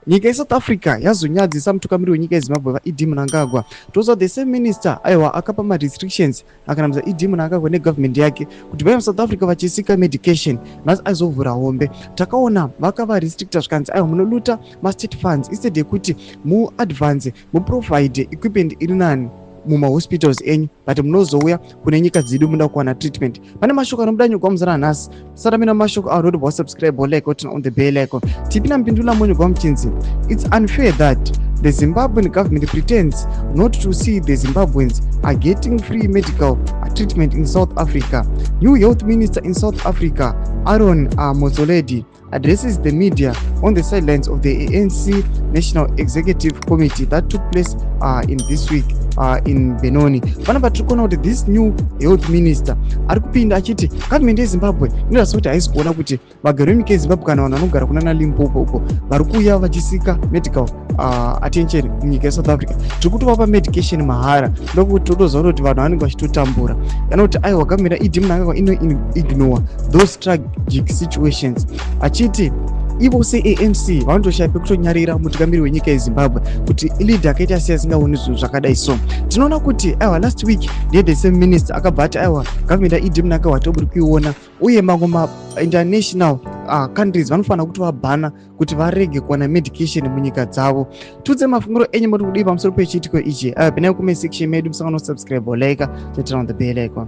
Nyika yeSouth Africa yazonyadzisa mutungamiri wenyika yeZimbabwe, vaED Mnangagwa. Toziva the same minister, aiwa, akapa marestrictions, akanamidza ED Mnangagwa negovernment yake kuti vaya muSouth Africa vachiseeka medication. Nhasi aizovhura hombe. Takaona vakavarestricta, zvikanzi aiwa, munoloota mastate funds instead yekuti muadvance, muprovide equipment iri nani mumahospitals enyu, but munozouya kune nyika dzedu muda kuwana treatment. Pane mashoko anobuda nyugwa muzana nhasi. Saramina mashoko awo, noti wasubscribe, like, turn on the bell icon. Tipina mpindula munyugwa muchinzi, "It's unfair that the Zimbabwean government pretends not to see the Zimbabweans are getting free medical treatment in South Africa." New health minister in South Africa, Aaron Motsoaledi, addresses the media on the sidelines of the ANC National Executive Committee that took place in this week in Benoni. Panapa tiri kuona kuti this new health minister ari kupinda achiti government yeZimbabwe inoratidza kuti haisi kuona kuti vagari venyika yeZimbabwe kana vanhu vanogara kuna naLimpopo uko vari kuuya vachiseeka medical attention munyika yeSouth Africa, tiri kutovapa medication mahara. Ndokuti totoziva kuti vanhu vanenge vachitotambura. Anoti aiwa, government ED Mnangagwa inoignore those tragic situations, achiti ivo seANC vanotoshaya pekutonyarira mutungamiri wenyika yeZimbabwe kuti leader akaita sei asingaoni zvinhu zvakadai. So tinoona kuti aiwa, last week ndiye the same minister akabva ati aiwa, government yaED Mnangagwa toburi kuiona, uye mamwe mainternational countries vanofanira kuti vabhana kuti varege kuwana medication munyika dzavo. Tudze mafungiro enyu, moti kudii pamusoro pechiitiko ichi? Pinai comment section medu, musangano subscribe, like, turn on the bell icon.